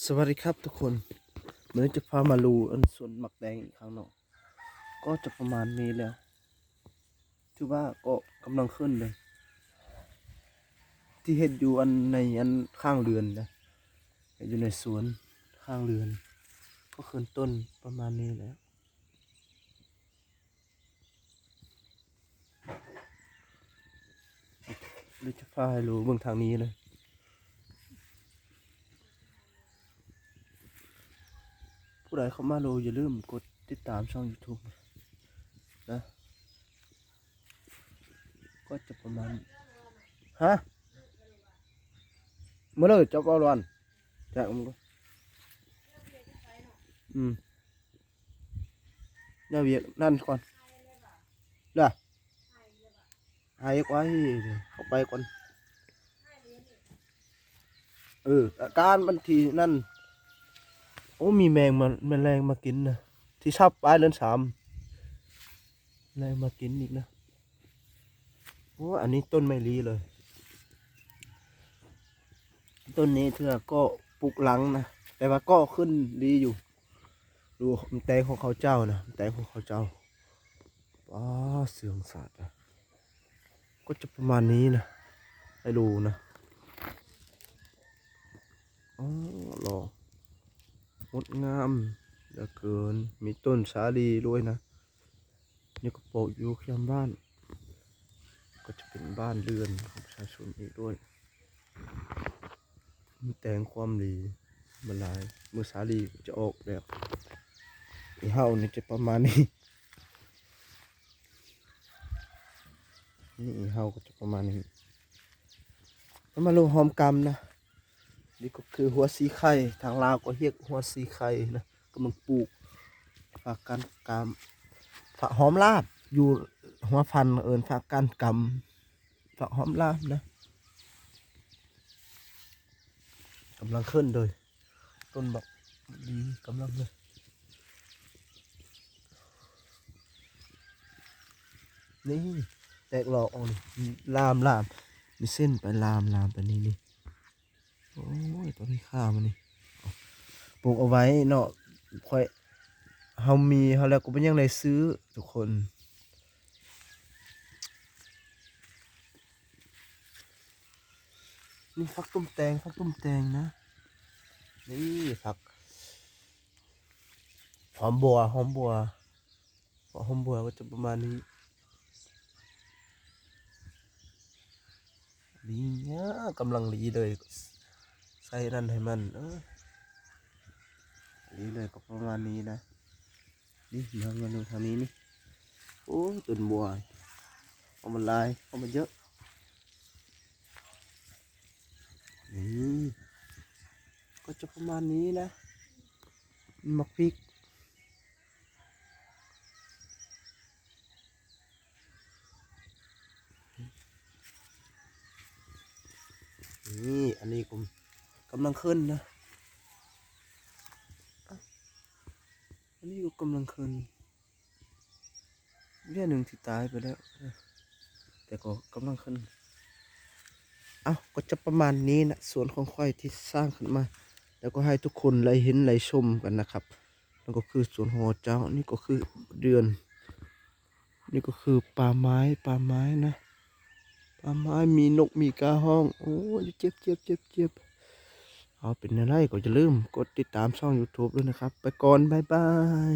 ສະຫວັດດີຄັບທຸກຄົນ, ມື້ນີ້ຈະພາມາດູອັນສວນໝາກແຕງອີກຄັ້ງເນາະ. ກໍຈະປະມານນີ້ແລ້ວ, ຖືວ່າກໍກຳລັງຂຶ້ນເລີຍ. ທີ່ເຮັດຢູ່ອັນໃນອັນຂ້າງເຮືອນນະ, ເຮັດຢູ່ໃນສວນຂ້າງເຮືອນ, ກໍຂຶ້ນຕົ້ນປະມານນີ້ແລ້ວ. ດຽວຈະພາໃຫ້ໂລເບິ່ງທາງນີ້ເລີຍ. ຜູ້ໃດເຂົ້າມາໂລຢ່າລືມກົດຕິດຕາມຊ່ອງຢູທູບນະ. ກໍຈະປະມານ, ຮະ? ມາເລີຍ ຈັບເອົາລອນ ແຈກມັນກໍ ອືມ. ແນວວຽກນັ້ນກ່ອນລະ ຫາຍກວ່າ ເຂົ້າໄປກ່ອນ. ເອີ ອາການມັນທີ່ນັ້ນ. ໂອ້ ມີແມງມາ ແມລງມາກິນນະ, ທີ່ສັບປາຍເດືອນສາມ ແມລງມາກິນອີກນະ. ໂອ້ ອັນນີ້ຕົ້ນໄມ້ລີເລີຍ. ຕົ້ນນີ້ເທື່ອກໍປຸກຫຼັງນະ, ແຕ່ວ່າກໍຂຶ້ນດີຢູ່. ດູໝາກແຕງຂອງເຂົາເຈົ້ານະ, ໝາກແຕງຂອງເຂົາເຈົ້າ. ປ້າ ເຊື່ອງສາດນະ. ກໍຈະປະມານນີ້ນະ ໃຫ້ດູນະ. ອໍ ຫຼໍ່ ງົດງາມເຫຼືອເກີນ, ມີຕົ້ນສາລີດ້ວຍນະ. ນີ້ກໍປູກຢູ່ຂ້າງບ້ານ, ກໍຈະເປັນບ້ານເຮືອນຂອງປະຊາຊົນອີກດ້ວຍ. ມີແຕງຄວາມດີມາຫຼາຍ, ມື້ສາລີຈະອອກແລ້ວ. ອີເຮົານີ້ຈະປະມານນີ້, ນີ້ອີເຮົາກໍຈະປະມານນີ້. ແລ້ວມາໂລຫອມກຳນະ. ນີ້ກໍຄືຫົວສີໄຄ, ທາງລາວກໍຮຽກຫົວສີໄຄນະ, ກຳລັງປູກ. ຜັກກ້ານກຳ, ຜັກຫອມລາບ, ຢູ່ຫົວພັນເອີ້ນຜັກກ້ານກຳ, ຜັກຫອມລາບນະ. ກຳລັງຂຶ້ນເລີຍ, ຕົ້ນບັກດີກຳລັງເລີຍ. ນີ້ແຕກຫຼອກອອກນີ້, ລາມ ລາມ ມີເສັ້ນໄປ ລາມ ລາມໄປນີ້ ນີ້. ໂອ້ຍ ຕອນນີ້ຂ້າມານີ້ ປູກເອົາໄວ້ເນາະ, ຂ້ອຍ ເຮົາມີເຮົາແລ້ວກໍບໍ່ຍັງໄດ້ຊື້ທຸກຄົນ. ນີ້ຜັກຕຸ້ມແຕງ, ຜັກຕຸ້ມແຕງນະ. ນີ້ຜັກຫອມບົວ, ຫອມບົວ. ເພາະຫົວບົວກໍຈະປະມານນີ້. ດີງາມ, ກຳລັງດີເລີຍ, ໃສ່ນັ້ນໃຫ້ມັນ. ເອີ ດີເລີຍ, ກໍປະມານນີ້ນະ. ນີ້ ມາ ມາເບິ່ງທາງນີ້ນີ້. ໂອ້ ຕົ້ນບົວ ເອົາມາຫຼາຍ, ເອົາມາເຍອະ. ນີ້ ກໍຈະປະມານນີ້ນະ. ໝາກພິກ. ນີ້ ອັນນີ້ກໍກຳລັງຂຶ້ນນະ, ອັນນີ້ກໍກຳລັງຂຶ້ນ. ເວຍໜຶ່ງທີ່ຕາຍໄປແລ້ວ ແຕ່ກໍກຳລັງຂຶ້ນ. ເອົ້າ ກໍຈະປະມານນີ້ນະ ສວນຂອງຂ້ອຍທີ່ສ້າງຂຶ້ນມາ ແລ້ວກໍໃຫ້ທຸກຄົນໄດ້ເຫັນໄດ້ຊົມກັນນະຄັບ. ນັ້ນກໍຄືສວນຂອງເຈົ້າ, ນີ້ກໍຄືເດືອນ, ນີ້ກໍຄືປ່າໄມ້, ປ່າໄມ້ນະ, ປ່າໄມ້ມີນົກມີກາຮ້ອງ. ໂອ້ຍ ເຈັບ ເຈັບ ເຈັບ ເຈັບ. ເອົາ ເປັນແນວໃດກໍຢ່າລືມກົດຕິດຕາມຊ່ອງຢູທູບດ້ວຍນະຄັບ. ໄປກ່ອນ ບາຍບາຍ.